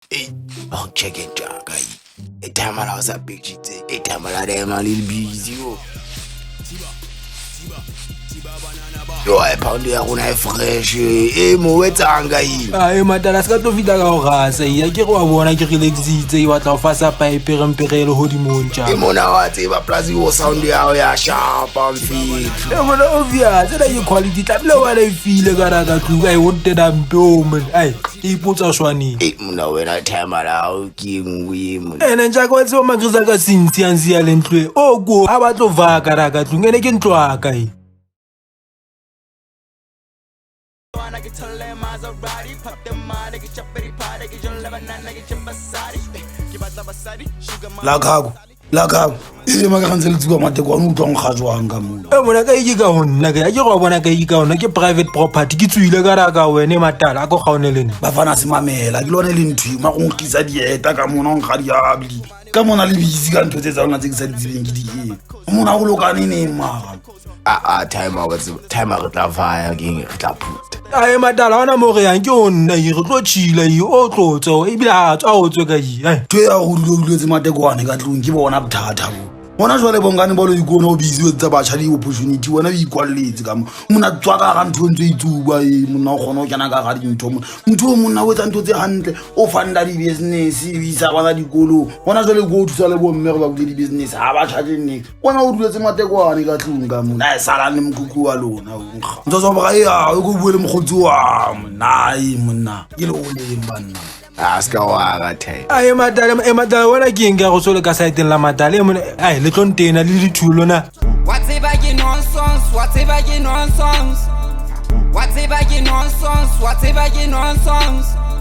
Ei, ba check it jaaka e timer la o sa pejitse e timer la dema le busy o. Yo, e pound ya rona e fresh e mo etsang ka eng? Ae matala se ka tlo fihla ka go gasa ya ke re wa bona ke relaxitse e batla go fasa pipe re mpe re le godimong tša E mona wa tseba plus o sound ya hao ya sharpa mfethu. E mona obvious ena ke quality tlamehile wa e file ka ra ka tlung ai o ntena mpe o man ai ke ipotsa swaneng. E mona wena timer la hao ke e nngwe e mona. Ene njaka wa tseba magrisa ka sentsi a nsia le ntlo e o ko a batlo va ka ra ka tlung ene ke ntlo ya ka e. La gago la gago e ma ka gantse le tsuba mateko a utlwang ga jwang ka mo E mona ka ike ka ho nna ke a ke go bona ka ike ka hona ke private property ke tswile ka ra ka wene matala a ko gaone le nna. Bafana se mamela ke lone le ntho ma go nkgisa dieta ka mona nkga diabli ka mona le busy ka ntho tse tsa lona tse ke sa di tsebeng ke di eng mona go lokane neng mara. A timer wa tseba timer re tla vaya ke eng re tla phutha. Ae matala ona mo re yang ke o nna e re tlo chila e o tlo tswa ebile ha tswa o tswe ka e. Ai. Ntho ya go dula o duletse matekwane ka tlung ke bona bothata bo. Bona jwale bongane ba lo ikona o busy o etsa batjha di-opportunity wena o ikwalletse ka mo. Mona tswa ka hara ntho e ntse e tsuba e monna o kgona ho kena ka hara dintho mona. Motho o monna o etsa ntho tse hantle o funda di-business o isa bana dikolong. Bona jwale ko o thusa le bomme re ba bule di-business ha ba charge niks. Wena o duletse matekwane ka tlung ka mona. Ai salang le mokhukhu wa lona o nkga. Ntho tsa e ya o ko bue le mokgotsi wa monna ai monna ke le oleng banna. A se ka wa ra time. Ae matala e matala wena ke eng ka go tsole ka saeteng la matala e mona ai le tlo ntena le dithulo na. Wa tseba ke nonsense, wa tseba ke nonsense. Wa tseba ke nonsense, wa tseba ke nonsense.